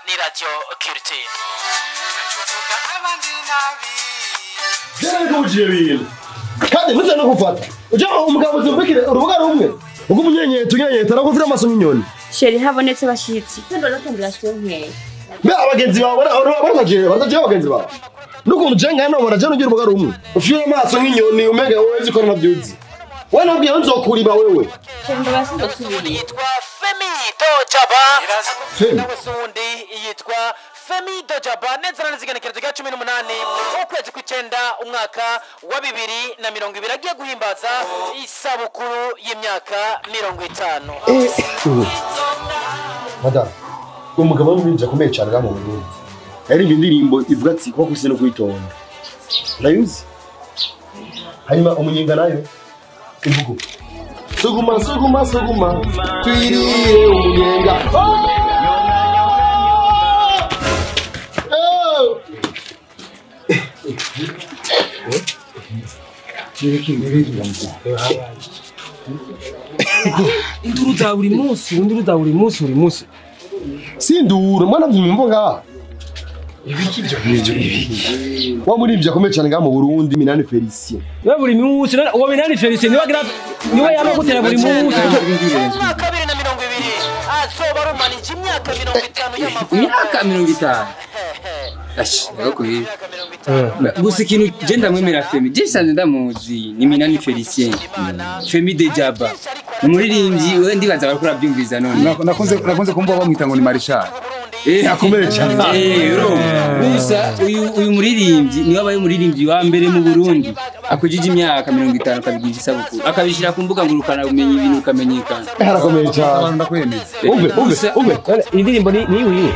ni Radio Culture. Jewe kandi ntuze no gufata uje umugabo uzumbikire urubuga rumwe ubwo umunyenyeta unyenyeta arakufira amaso nk'inyoni. Chéri habonetse bashitsi ndo natambira siyo nkeya. Mbe abagenzi bawe barataje barataje abagenzi bawe nukuntu je ngana baraje nugira urubuga rumwe ufira amaso nk'inyoni umega wowe uzi ko navyuzi wewe nabwiye nzokurima wewe. Chéri ndabasi ndosubiriye. Yitwa Femi Dojaba. Femi undi yitwa Femi Dojaba neza na neza rya 18 ukwezi kw'icenda umwaka wa 2020 agiye guhimbaza isabukuru y'imyaka 50. Madame, umugabo w'umwinja akomeye cyane ga mu Burundi. Yari indirimbo ivuga ati ko kwisi no kwitonda. Nayuzi. Hanyuma umunyenga nayo ivugo. Suguma suguma suguma twirire umunyenga. Induru za buri munsi, induru za buri munsi, buri munsi. Sinduru mwana vyumva ngaha. Ibiki byo nivyo ibiki. Wa muri ivyo akomeye cyane ngaha mu Burundi Minani Felicien. We buri munsi uwo Minani Felicien niwe gira niwe yamagutera buri munsi. Umwaka 2020 azoba arumanije imyaka 50 y'amavuko. Imyaka 50. Ash, ndakuhi. Gusa ikintu je ndamwemera Femi, je sanze ndamuzi ni Minani Felicien. Femi Dejaba. Umuririmbyi we ndibaza barakora byumviza none. Nakunze kumva bamwita ngo ni Marshal. Akomeye cyane. Gusa uyu muririmbyi niwe abaye umuririmbyi wa mbere mu Burundi akujije imyaka 50 akabigisha isabukuru akabishira ku mbuga ngurukana bumenyi ibintu kamenyekana. Harakomeye cyane. Ndakwemeza. Umve umve umve. Indirimbo ni wiwe.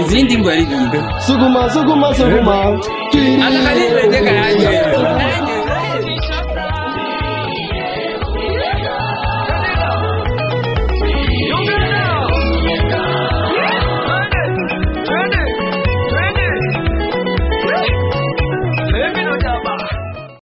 Izindi mbo yaririmba. Suguma suguma suguma.